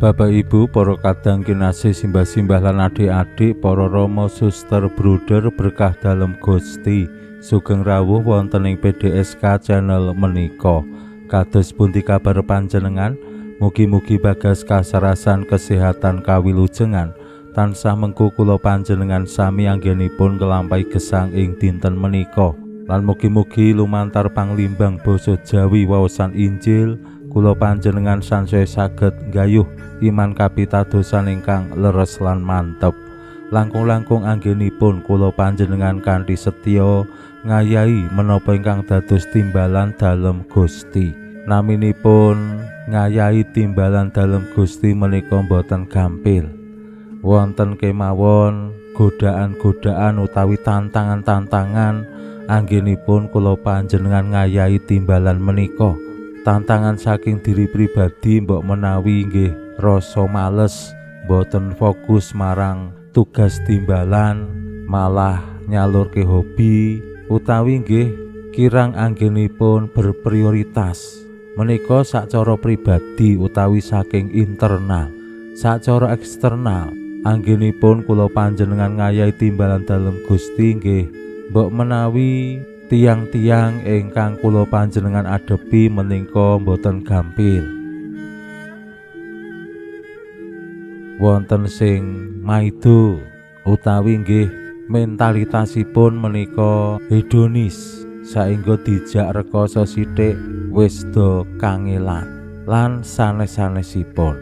Bapak Ibu, para kadang kinasih, simbah-simbah lan adik-adik, para rama, suster, bruder berkah dalem Gusti, sugeng rawuh wonten ing PDSK channel menika. Kados pundi kabar panjenengan? Mugi-mugi bagas kasarasan kesehatan kawilujengan tansah mengku kula panjenengan sami anggenipun nglampahi gesang ing dinten menika. Lan mugi-mugi lumantar panglimbang basa Jawi waosan Injil kula panjenengan sansaya saged nggayuh iman kapitadosan ingkang leres lan mantep. Langkung-langkung anggenipun kula panjenengan kanthi setya ngayahi menapa ingkang dados timbalan dalem Gusti. Naminipun ngayahi timbalan dalem Gusti menika boten gampil. Wonten kemawon godaan-godaan utawi tantangan-tantangan anggenipun kula panjenengan ngayahi timbalan menika. Tantangan saking diri pribadi mbok menawi nggih rasa males, mboten fokus marang tugas timbalan, malah nyalurke hobi utawi nggih kirang anggenipun berprioritas. Menika sacara pribadi utawi saking internal. Sacara eksternal anggenipun kula panjenengan ngayahi timbalan dalem Gusti nggih mbok menawi tiang-tiang ingkang kula panjenengan adepi menika mboten gampil. Wonten sing maido utawi nggih mentalitasipun menika hedonis, saengga dijak rekoso sithik wis do kangelan lan sanes-sanesipun.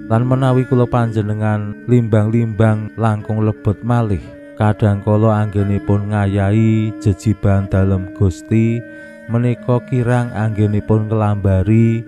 Lan menawi kula panjenengan limbang-limbang langkung lebet malih, kadangkala anggenipun ngayahi jejibahan dalem Gusti menika kirang anggenipun nglambari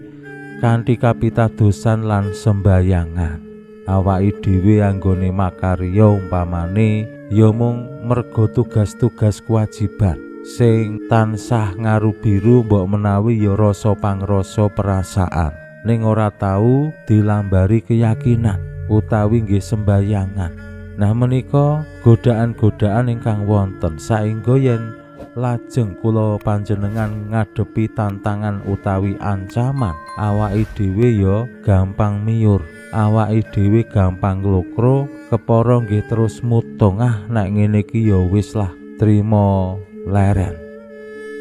kanthi kapitadosan lan sembayangan. Awake dhewe anggone makarya umpamane ya mung merga tugas-tugas kewajiban sing tansah ngarubiru mbok menawi ya rasa pangrasa perasaan, ning ora tau dilambari keyakinan utawi nggih sembayangan. Nah menika godaan-godaan ingkang wonten saengga yen lajeng kula panjenengan ngadepi tantangan utawi ancaman, awake dhewe ya gampang miyur, awake dhewe gampang nglokro, kepara nggih terus mutung, ah nek ngene iki ya wis lah, trima leren.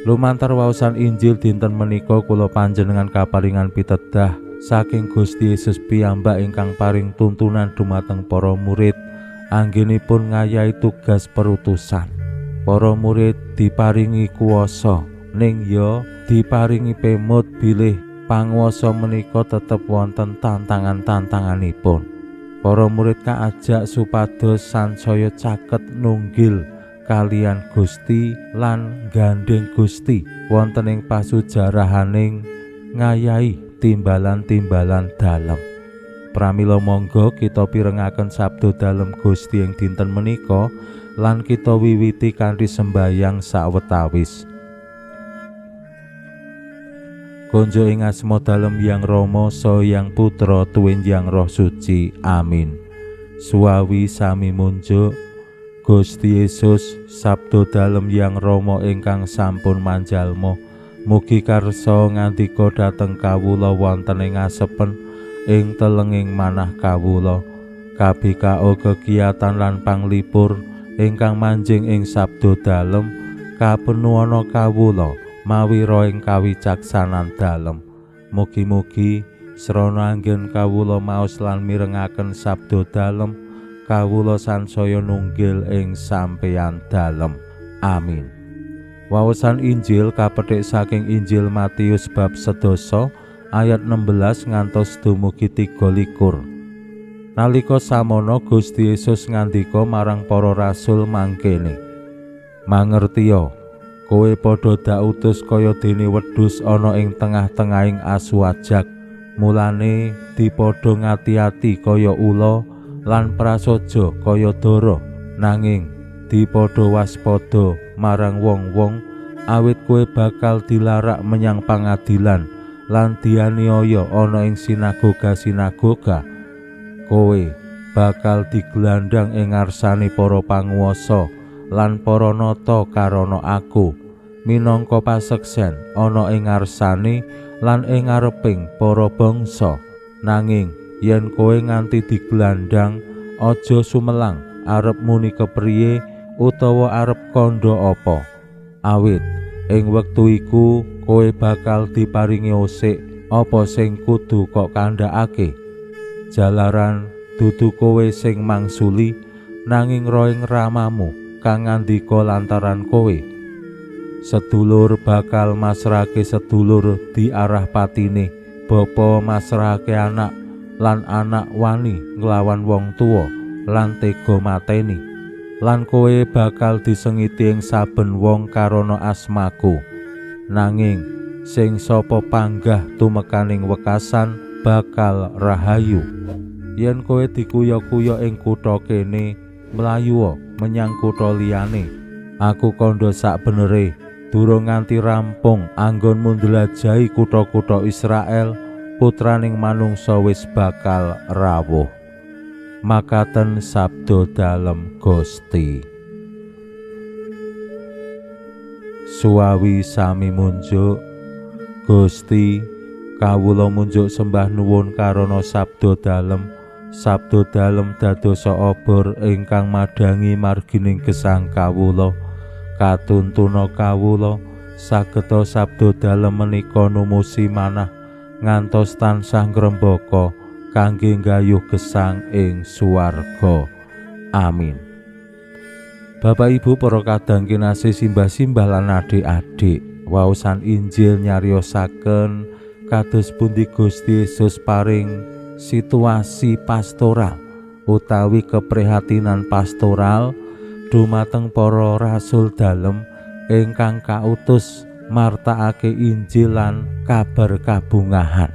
Lumantar waosan Injil dinten menika kula panjenengan kaparingan pitedah saking Gusti Yesus piyambak ingkang paring tuntunan dumateng para murid anggenipun ngayahi tugas perutusan. Para murid diparingi kuwasa, ning ya diparingi pemut bilih panguwasa menika tetep wonten tantangan-tantanganipun. Para murid kaajak supados sansaya caket nunggil kalian Gusti lan gandheng Gusti wonten ing pasujarahaning ngayahi timbalan-timbalan dalem. Pramila monggo kita pirengaken sabda dalem Gusti ing dinten menika lan kita wiwiti kanthi sembayang sawetawis. Konjo ing asma dalem Yang Rama saha Yang Putra tuwin Yang Roh Suci. Amin. Suwawi sami munjuk Gusti Yesus sabda dalem Yang Rama ingkang sampun manjalma, mugi karsa ngandika dhateng kawula wonten ing asepen ing telenging manah kawula. KBKO kegiatan lan panglipur ingkang manjing ing sabda dalem kapenuwana kawula mawi roh ing kawicaksanan dalem. Mugi-mugi srana anggen kawula maos lan mirengaken sabda dalem, kawula sansaya nunggil ing sampeyan dalem. Amin. Waosan Injil kapethik saking Injil Matius bab 7 ayat 16 ngantos dumugi 23. Nalika samono Gusti Yesus ngandika marang para rasul mangkene, "Mangertiya, kowe padha dautus kaya dene wedhus ana ing tengah-tengahing asu ajag. Mulane dipadha ngati-ati kaya ula lan prasaja kaya dara, nanging dipadha waspada marang wong-wong, awit kowe bakal dilarak menyang pangadilan lan dianiaya ana ing sinagoga-sinagoga. Kowe bakal digelandang ing ngarsane para panguwasa lan para nata karana aku, minangka paseksen ana ing ngarsane lan ing ngareping para bangsa. Nanging yen kowe nganti digelandang, aja sumelang arep muni kepriye utawa arep kandha apa, awit ing wektu iku kowe bakal diparingi osik apa sing kudu kok kandhakake. Jalaran dudu kowe sing mangsuli, nanging roing ramamu kang ngandika lantaran kowe. Sedulur bakal masrahake sedulur diarah patine, bapa masrahake anak, lan anak wani nglawan wong tuwa lan tega mateni. Lan kowe bakal disengiti ing saben wong karana asmaku. Nanging sing sapa panggah tumekaning wekasan bakal rahayu. Yen kowe dikuya-kuya ing kutha kene, mlayuwa menyang kutha liyane. Aku kandha sak benere, durung nganti rampung anggonmu ndlajahi kutha-kutha Israel, putraning manungsa wis bakal rawuh. Makaten sabda dalem Gusti. Suwawi sami munjuk. Gusti, kawula munjuk sembah nuwun karana sabda dalem. Sabda dalem dadosa obor ingkang madhangi margining gesang kawula. Katuntuna kawula sageta sabda dalem menika numusi manah ngantos tansah ngrembaka kangge nggayuh gesang ing swarga. Amin. Bapak Ibu para kadang kinasih, simbah-simbah lan adik-adik, waosan Injil nyariosaken kados pundi Gusti Yesus paring situasi pastoral utawi keprihatinan pastoral dumateng para rasul dalem ingkang kautus martakake Injil lan kabar kabungahan.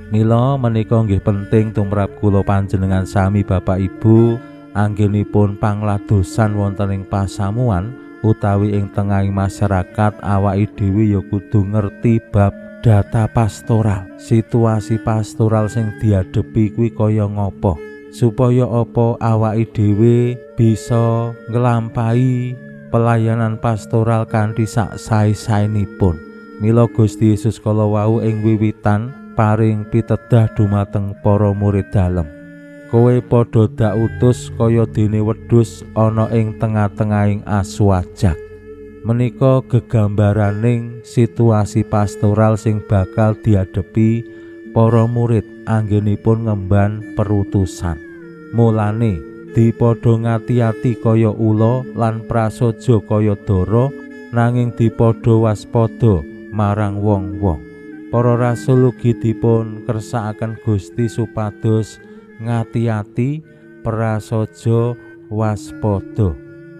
Mila menika nggih penting tumrap kula panjenengan sami Bapak Ibu anggenipun pangladosan wonten ing pasamuan utawi ing tengahing masyarakat, awake dhewe ya kudu ngerti bab data pastoral, situasi pastoral sing diadepi kuwi kaya ngapa, supaya apa awake dhewe bisa nglampahi pelayanan pastoral kanthi sak sae-saenipun. Mila Gusti Yesus kala wau ing wiwitan paring pitedah dumateng para murid dalem. Kowe padha dak utus kaya dene wedhus ana ing tengah-tengahing asu ajak. Menika gegambaraning situasi pastoral sing bakal diadepi para murid anggenipun ngemban perutusan. Mulane dipadha ngati-ati kaya ula lan prasaja kaya dara, nanging dipadha waspada marang wong-wong. Para rasul ugi dipun kersakaken Gusti supados ngati-ati, prasaja, waspada.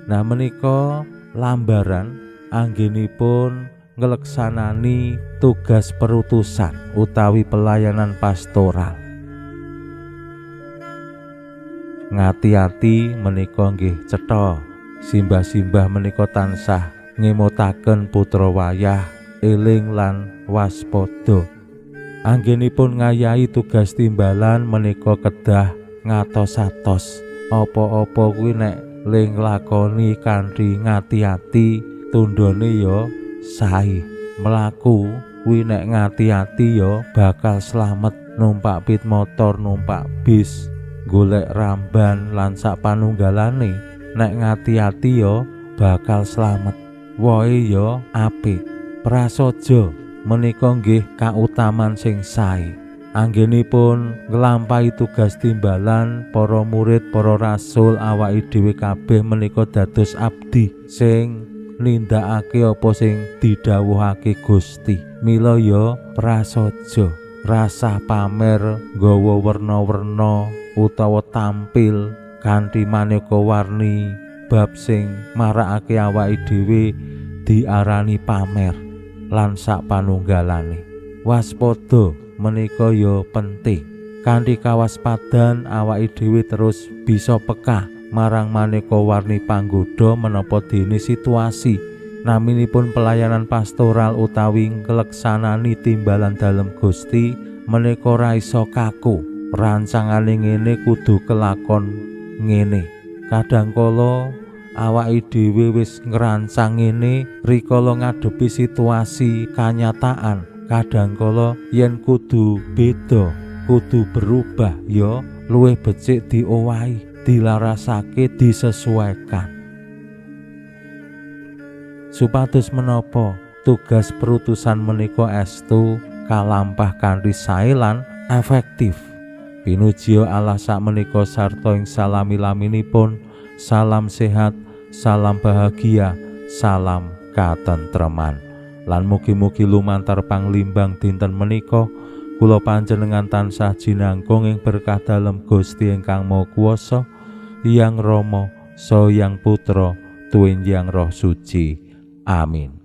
Nah menika lambaran anggenipun ngleksanani tugas perutusan utawi pelayanan pastoral. Ngati-ati menika nggih cetha. Simbah-simbah menika tansah ngemutaken putra wayah, eling lan waspada. Anggenipun ngayahi tugas timbalan menika kedah ngatos-atos. Apa-apa kuwi nek le nglakoni kanthi ngati-ati, tundhone ya sae. Mlaku kuwi nek ngati-ati ya bakal slamet. Numpak pit motor, numpak bis, golek ramban lan sak panunggalane, nek ngati-ati ya bakal slamet. Wohe ya apik. Prasaja menika nggih kautaman sing sae. Anggenipun nglampahi tugas timbalan para murid, para rasul, awake dhewe kabeh menika dados abdi sing nindakake apa sing didhawuhake Gusti. Mila ya prasaja, rasah pamer nggawa werna-werna utawa tampil kanthi maneka warni bab sing marakake awake dhewe diarani pamer lan sak panunggalane. Waspada menika ya penting. Kanthi kawaspadan awake dhewe terus bisa peka marang maneka warni panggoda menapa dene situasi Naminipun pelayanan pastoral utawi ngleksanani timbalan dalem Gusti menika ora iso kaku. Rancangane ngene kudu kelakon ngene. Kadangkala awake dhewe wis ngrancang ngene rikala ngadepi situasi kanyataan. Kadangkala yen kudu beda, kudu berubah ya luwih becik diowahi, dilarasake, disesuaikan. Supados menapa tugas perutusan menika estu kalampah kanthi sae lan efektif. Pinuji Allah sakmenika sarta ing salami-laminipun. Salam sehat, salam bahagia, salam katentreman. Lan mugi-mugi lumantar panglimbang dinten menika kula panjenengan tansah jinangkung ing berkah dalem Gusti ingkang Maha Kuwasa, Hyang Rama, Saha Hyang Putra, tuwin Hyang Roh Suci. Amin.